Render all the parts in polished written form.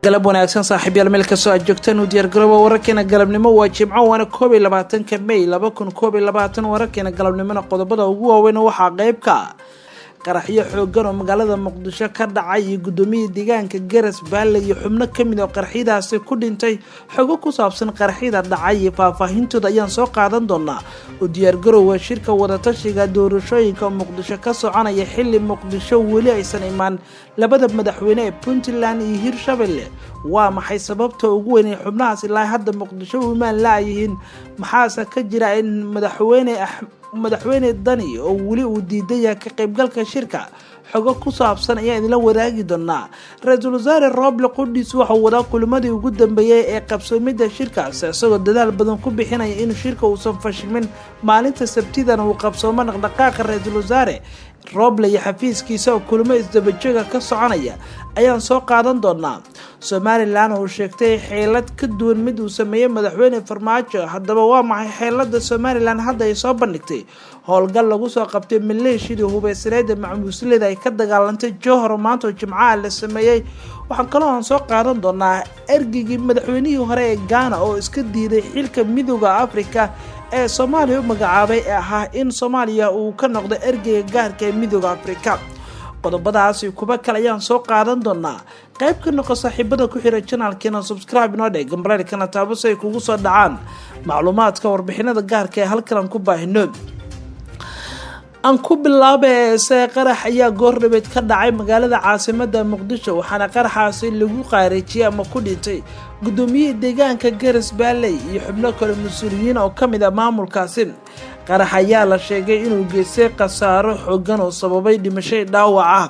Galab wanaagsan saaxiibyaal, meel kastoo aad joogtaan u diyaargarooba wararkeena galabnimo. Waa Jimco, waana 21-ka May 2021. Wararkeena galabnimona qodobada ugu waaweyn waxaa qeyb ka ah qaraxyo xoogan oo magaalada Muqdisho ka dhacay iyo gudoomiyii deegaanka Garas Baale iyo xubno kamid oo qaraxyadaasi ku dhintay. Xogo ku saabsan qaraxyada dhacay iyo faahfaahintooda ayaan soo qaadan doonaa. U diyaargarowga shirka wadatashiga doorashooyinka Muqdisho ka soconaya xili Muqdisho weli aysan imaan labada madaxweyne ee Puntland iyo Hirshabelle. Waa maxay sababta ugu weyn ee xubnahaas ilaa hadda Muqdisho u imaan laayihiin? Maxaase ka jira in madaxweyne Dani oo weli uu diidan yahay ka qaybgalka shirka? Xogo ku saabsan ayaan idinla wadaagi doonaa. Ra-iisul wasaare Roble qudhiis waxauu wadaa kulimadii ugu dambeeyay ee qabsoomidda shirkaas, isagoo dadaal badan ku bixinaya in shirka uusan fashilmin, maalinta Sabtidana uu qabsoomo. Dhaqdhaqaaqa ra-iisul wasaare Roble iyo xafiiskiisa oo kulimo isdabajooga ka soconaya ayaan soo qaadan doonaa. Somalilan uu sheegtay xeelad ka duwan mid uu sameeyey madaxweyne Farmaajo. Haddaba waa maxay xeelada Somalilan hadda ay soo bandhigtay? Howlgal lagu soo qabtay maleeshiyadii hubeysaneeda macmuusleyda ay ka dagaalantay Jowhar maanta oo Jimcaha la sameeyey. Waxaan kaloo aan soo qaadan doonaa ergeygii madaxweynihii hore ee Gaana oo iska diiday xilka Midooda Africa ee Soomaaliya u magacaabay ee ahaa in Soomaaliya uu ka noqdo ergeyga gaarka ee Midooda Afrika. Qodobadaasi kuba kale ayaan soo qaadan doonaa. Qayb ka noqo saaxiibada ku xira janaalkeena, subscribe inoo dheh, gambaleelkana taabo si ay kugu soo dhacaan macluumaadka warbixinada gaarka ee halkan aan ku baahino. Aan ku bilaaba se qarax ayaa goordhabeed ka dhacay magaalada caasimada Muqdisho, waxaana qaraxaasi lagu qaareejiyay ama ku dhintay gudoomiyihii deegaanka Garas Baaley iyo xubno kale mas-uuliyiin oo kamid ah maamulkaasi. Qarax ayaa la sheegay inuu geystay khasaaro xoogan oo sababay dhimashay dhaawac ah,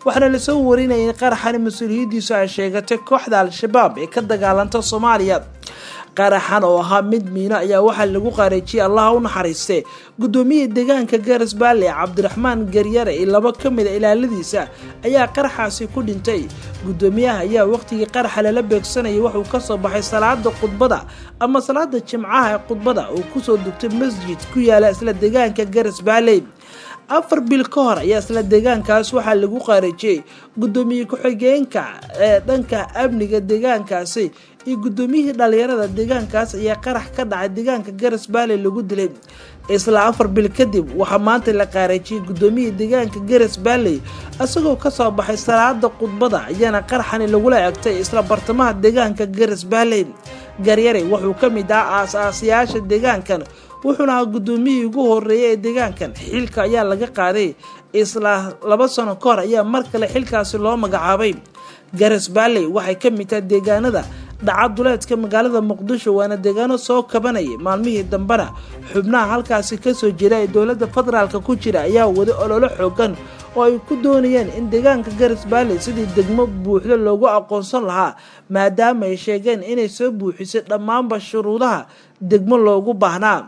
waxaana lasoo warinayay in qaraxani mas-uuliyadiisu ay sheegatay kooxda Al-Shabaab ee ka dagaalanta Soomaaliya. Qaraxan oo ahaa mid miino ayaa waxaa lagu qaareejiyay, Allaha u naxariistay, gudoomiyihii deegaanka Garas Baale Cabdiraxmaan Garyare iyo labo kamid a ilaaladiisa ayaa qaraxaasi ku dhintay. Gudoomiyaha ayaa waqtigii qaraxa lala beegsanayay wuxuu kasoo baxay salaada khudbada ama salaada Jimcaha ee khudbada uu kusoo dugtay masjid ku yaala isla deegaanka Garas Baale. 4 bil ka hor ayaa isla deegaankaas waxaa lagu qaareejiyey gudoomiye ku-xigeenka ee dhanka amniga deegaankaasi iyo gudoomiyihii dhalinyarada deegaankaas ayaa qarax ka dhacay deegaanka Garas Baale lagu dilay. Isla 4 bil kadib waxaa maanta la qaareejiyey gudoomiyihii deegaanka Garas Baale isagoo kasoo baxay salaada khudbada, ayaana qaraxani lagula egtay isla bartamaha deegaanka Garas Baale. Garyare wuxuu ka mid ah aas-aasayaasha deegaankan, wuxuuna ahaa gudoomiyihii ugu horeeyay ee deegaankan. Xilka ayaa laga qaaday isla 2 sano ka hor ayaa mar kale xilkaasi loo magacaabay. Garas Baale waxay ka mid tahay deegaanada dhaca duleedka magaalada Muqdisho, waana deegaano soo kabanayay maalmihii dambena. Xubnaha halkaasi kasoo jira ee dowlada federaalk ku jira ayaa wada ololo xoogan oo ay ku doonayeen in deegaanka Garas Baale sidii degmo buuxdo loogu aqoonsan lahaa, maadaama ay sheegeen inay soo buuxisay dhammaanba shuruudaha degmo loogu baahnaa.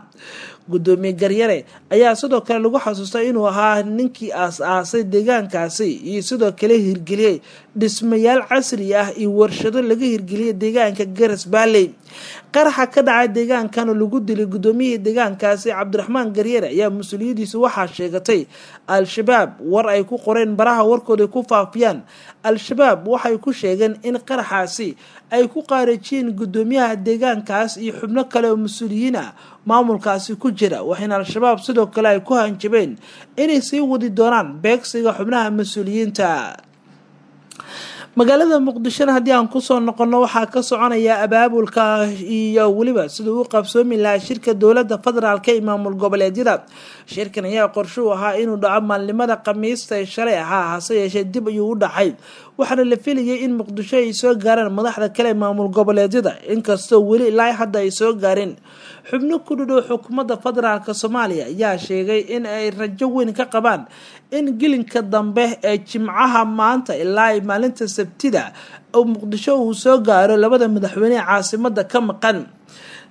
Gudoomiye Garyare ayaa sidoo kale lagu xasuustay inuu ahaa ninkii aas-aasay deegaankaasi iyo sidoo kale hirgeliyey dhismayaal casri ah iyo warshado laga hirgeliyay deegaanka Garas Baale. Qaraxa ka dhacay deegaankan oo lagu dilay gudoomiyihii deegaankaasi Cabdiraxmaan Garyare ayaa mas-uuliyadiisu waxaa sheegatay Al-Shabaab. War ay ku qoreen baraha warkooda ku faafiyaan Al-Shabaab waxay ku sheegeen in qaraxaasi ay ku qaareejiyeen gudoomiyaha deegaankaas iyo xubno kale oo mas-uuliyiin ah maamulkaasi ku jira, waxayna Al-Shabaab sidoo kale ay ku hanjabeen inay sii wadi doonaan beegsiga xubnaha mas-uuliyiinta. Magaalada Muqdishona haddii aan kusoo noqono, waxaa ka soconaya abaabulka iyo weliba siduu u qabsoomi lahaa shirka dowlada federaalk ee maamul goboleedyada. Shirkan ayaa qorshe u ahaa inuu dhaco maalnimada Khamiista ee shalay ahaa, hase yeeshee dib ayuu u dhacay, waxaana la filayay in Muqdisho ay soo gaaraan madaxda kale ee maamul goboleedyada, inkastoo weli ilaa hadda ay soo gaarin. Xubno ku dhudhow xukuumadda federaalk Soomaaliya ayaa sheegay in ay rajo weyn ka qabaan in gelinka dambe ee Jimcaha maanta ilaa maalinta Sabtida oo Muqdisho uu soo gaaro labada madaxweyne ee caasimada ka maqan.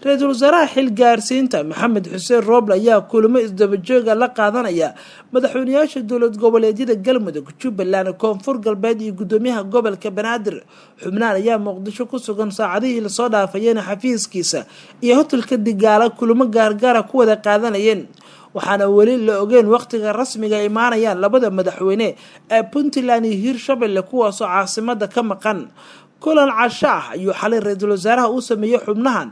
Ra-iisul wasaaraha xil gaarsiinta Maxamed Xuseen Rooble ayaa kulamo isdabajooga la qaadanaya madaxweynayaasha dowlad goboleedyada Galmudug, Jubbaland, Koonfur Galbeed iyo gudoomiyaha gobolka Banaadir. Xubnahan ayaa Muqdisho ku sugan saacadihii lasoo dhaafayeen xafiiskiisa iyo hotelka Digaala kulamo gaargaara ku wada qaadanayeen, waxaana weli la ogeyn waqtiga rasmiga imaanayaan labada madaxweyne ee Puntland iyo Hirshabelle, kuwaasoo caasimada ka maqan. Kulan casho ah ayuu xalay ra-iisul wasaaraha uu sameeyey xubnahan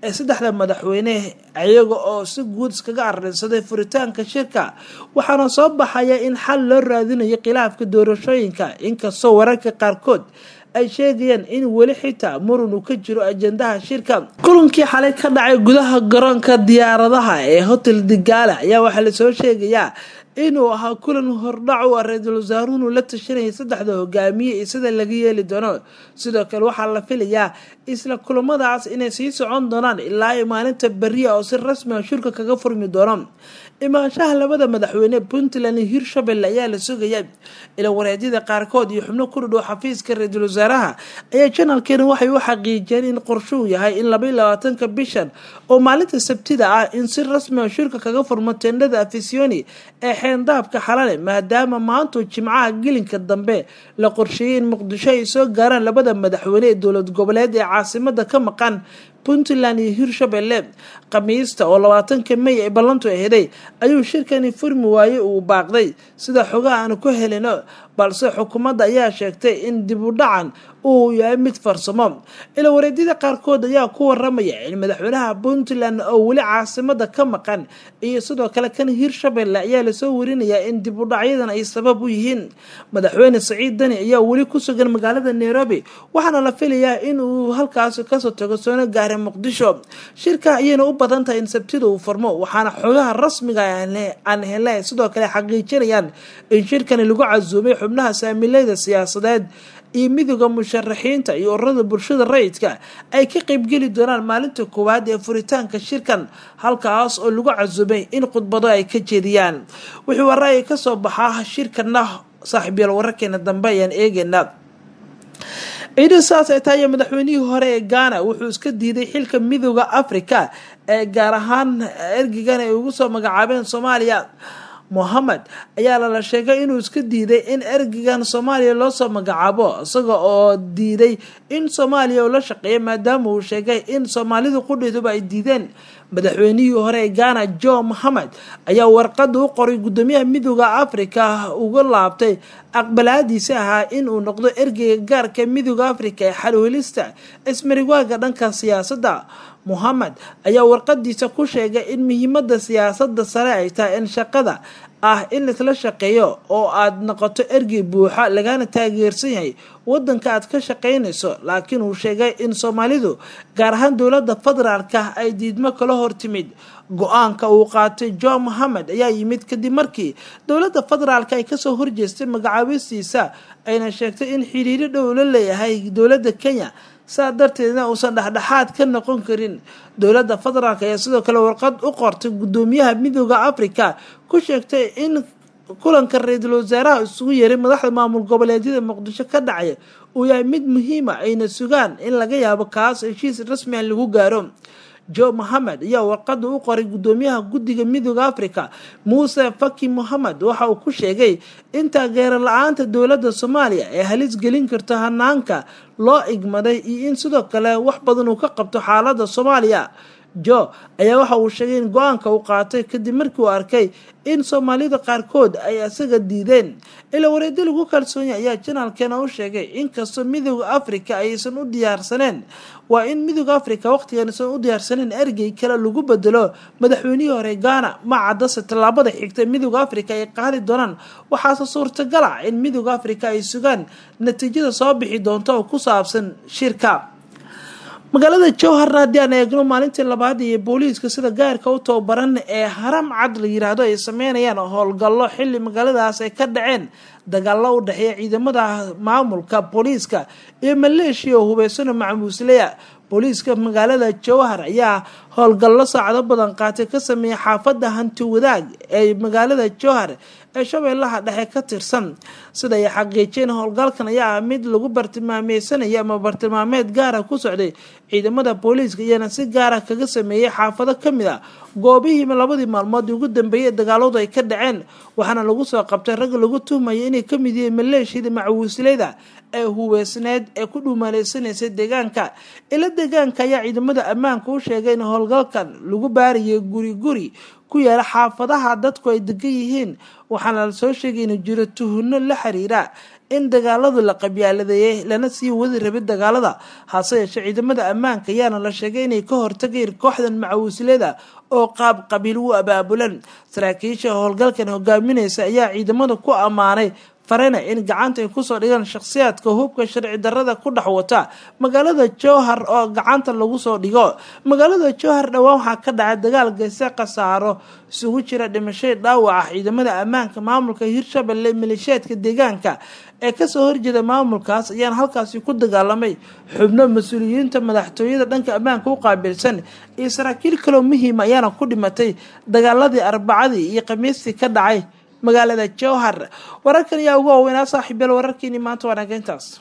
ee saddexda madaxweyne, iyaga oo si guud iskaga arrinsaday furitaanka shirka, waxaana soo baxaya in xal loo raadinayo khilaafka doorashooyinka, inkastoo wararka qaarkood ay sheegayaan in weli xitaa muran uu ka jiro ajendaha shirka. Kulankii xalay ka dhacay gudaha garoonka diyaaradaha ee Hotel Digaala ayaa waxaa lasoo sheegayaa inuu ahaa kulan hordhac u ah ra-iisul wasaaruhu la tashanayay saddexda hogaamiye iyo sida laga yeeli doono. Sidoo kale waxaa la filayaa isla kulamadaas inay sii socon doonaan ilaa ay maalinta beriya oo si rasmi ah shirka kaga furmi doono. Imaanshaha labada madaxweyne Puntland iyo Hirshabelle ayaa la sugaya. Ila wareedyada qaarkood iyo xubno ku dhudhow xafiiska ra-iisul wasaaraha ayaa janalkeena waxay u xaqiijiyeen in qorshuu yahay in 22-ka bishan oo maalinta Sabtida ah in si rasmi ah shirka kaga furmo teendhada Afisioni ee xeendaabka Xalale, maadaama maantu Jimcaha gelinka dambe la qorsheeyay in Muqdisho ay soo gaaraan labada madaxweyne ee dowlad goboleed ee caasimada ka maqan, Puntland iyo Hirshabelle. Khamiista oo 20-ka May ay ballantu aheday ayuu shirkani furmi waayey, uu baaqday sida xogaha aanu ku helino, balse xukuumadda ayaa sheegtay in dib u dhacan uu yahay mid farsamo. Ila wareedyada qaarkood ayaa ku waramaya in madaxweynaha Puntland oo weli caasimada ka maqan iyo sidoo kale kan Hirshabelle ayaa lasoo warinayaa in dib u dhacyadan ay sabab u yihiin. Madaxweyne Saciid Dani ayaa weli ku sugan magaalada Nairobi, waxaana la filayaa in uu halkaas kasoo tago soona gaara Muqdisho. Shirka ayayna u badan tahay in Sabtida uu furmo, waxaana xogaha rasmiga aan helnay sidoo kale xaqiijinayaan in shirkani lagu casuumay xubnaha saamiileyda siyaasadeed iyo midooda musharaxiinta iyo ururada bulshada rayidka ay ka qeybgeli doonaan maalinta koowaad ee furitaanka shirkan, halkaas oo lagu casuumay in khudbado ay ka jeediyaan. Wuxuu waraaya kasoo baxaa shirkana, saaxiibyaal, wararkeena dambe ayaan eegeynaa. Ciidan saas ay tahay, madaxweynihii hore ee Ghana wuxuu iska diiday xilka Midooda Africa ee gaar ahaan ergigan ay ugu soo magacaabeen Soomaaliya. Mohamed ayaa lala sheegay inuu iska diiday in ergigan Soomaaliya loosoo magacaabo, isaga oo diiday in Soomaaliya uu la shaqeeyo, maadaama uu sheegay in Soomaalidu qudheeduba ay diideen. Madaxweynihii hore ee Ghana Joe Mohamed ayaa warqada u qoray guddoomiyaha Midooda Africa uga laabtay aqbalaadiisa ahaa in uu noqdo ergeyga gaarka Midooda Africa ee xalwelista ismarigwaaga dhanka siyaasadda. Mohamed ayaa warqadiisa ku sheegay in muhiimada siyaasadda sare ay tahay in shaqada ah in laisla shaqeeyo oo aad noqoto ergey buuxa lagana taageersan yahay wadanka aad ka shaqeynayso, laakiin uu sheegay in Soomaalidu, gaar ahaan dowladda federaalka, ay diidmo kala hortimid. Go-aanka uu qaatay John Mohamed ayaa yimid kadib markii dowladda federaalka ay kasoo horjeestay magacaabistiisa, ayna sheegtay in xiriiro dhow la leeyahay dowladda Kenya, saa darteedna uusan dhexdhexaad ka noqon karin. Dowladda federaalk ayaa sidoo kale warqad u qortay guddoomiyaha Midooda Africa ku sheegtay in kulanka ra-iisul wasaaraha isugu yeeray madaxda maamul goboleedyada Muqdisho ka dhacaya uu yahay mid muhiima, ayna sugaan in laga yaabo kaas heshiis rasmi ah lagu gaaro. Joe Mohamed ayaa warqada u qoray guddoomiyaha guddiga Midooda Africa Muuse Faki Mohamed waxa uu ku sheegay in taageero la-aanta dowladda Soomaaliya ay halis gelin karto hanaanka loo igmaday iyo in sidoo kale wax badan uu ka qabto xaaladda Soomaaliya. Jo ayaa waxa uu sheegay in go-aanka uu qaatay kadib markii uu arkay in Soomaalida qaarkood ay isaga diideen. Ila wareedyo lagu kalsoonyahy ayaa janaalkeena u sheegay inkastoo Midooda Africa aysan u diyaarsaneen, waa in Midooda Africa waqtigan aysan u diyaarsaneen ergey kale lagu bedelo madaxweynihii hore Ghana. Ma caddase tallaabada xigta Midooda Africa ay qaadi doonaan, waxaase suurtagal ah in Midooda Africa ay sugaan natiijada soo bixi doonta oo ku saabsan shirka. Magaalada Jowharna haddii aan eegno, maalintii labaad iyo booliiska sida gaarka u tababaran ee Haram Cad la yiraahdo ay sameynayaan howlgallo xilli magaaladaas ay ka dhaceen dagaallo u dhexeeya ciidamada maamulka, booliiska iyo maleeshiya oo hubeysano macmuusleya. Booliiska magaalada Jowhar ayaa howlgallo saacado badan qaatay ka sameeyay xaafadda Hanti Wadaag ee magaalada Jowhar ee Shabeellaha Dhexe ka tirsan. Sida ay xaqiijiyeen, howlgalkan ayaa ah mid lagu bartilmaameysanaya ama bartilmaameed gaara ku socday ciidamada booliiska, iyana si gaara kaga sameeyey xaafado kamid a goobihii labadii maalmood ugu dambeeyay dagaaladu ay ka dhaceen, waxaana lagu soo qabtay rag lagu tuhmaya inay kamid yihiin maleeshiyada macawiisleyda ee hubeysneed ee ku dhuumaaleysanaysay deegaanka. Ila deegaanka ayaa ciidamada ammaanka u sheegay in howlgalkan lagu baarayay guri guri ku yaala xaafadaha dadku ay degan yihiin, waxaana lasoo sheegay inuu jiro tuhno la xiriira In dagaaladu la qabyaaladeeyey lana sii wadi rabay dagaalada, hase yeeshee ciidamada ammaanka ayaana la sheegay inay ka hortageen kooxdan macawisleyda oo qaab qabiil u abaabulan. Saraakiisha howlgalkan hogaaminaysa ayaa ciidamada ku ammaanay farena in gacanta ay kusoo dhigaan shakhsiyaadka hubka sharci darada ku dhex wata magaalada Jowhar oo gacanta lagu soo dhigo. Magaalada Jowhar dhowaan waxaa ka dhacay dagaal geyse khasaaro isugu jira dhimashay dhaawac ah. Ciidamada ammaanka maamulka Hirshabelle, maleeshiyaadka deegaanka ee kasoo horjeeda maamulkaas ayaana halkaasi ku dagaalamay. Xubno mas-uuliyiinta madaxtooyada dhanka ammaanka u qaabilsan iyo saraakiil kaloo muhiima ayaana ku dhimatay dagaaladii Arbacadii iyo Khamiistii ka dhacay magaalada Jowhar. Wararkan ayaa ugu waaweynaa, saaxiibyal. Wararkiini maanta waa nageyntaas.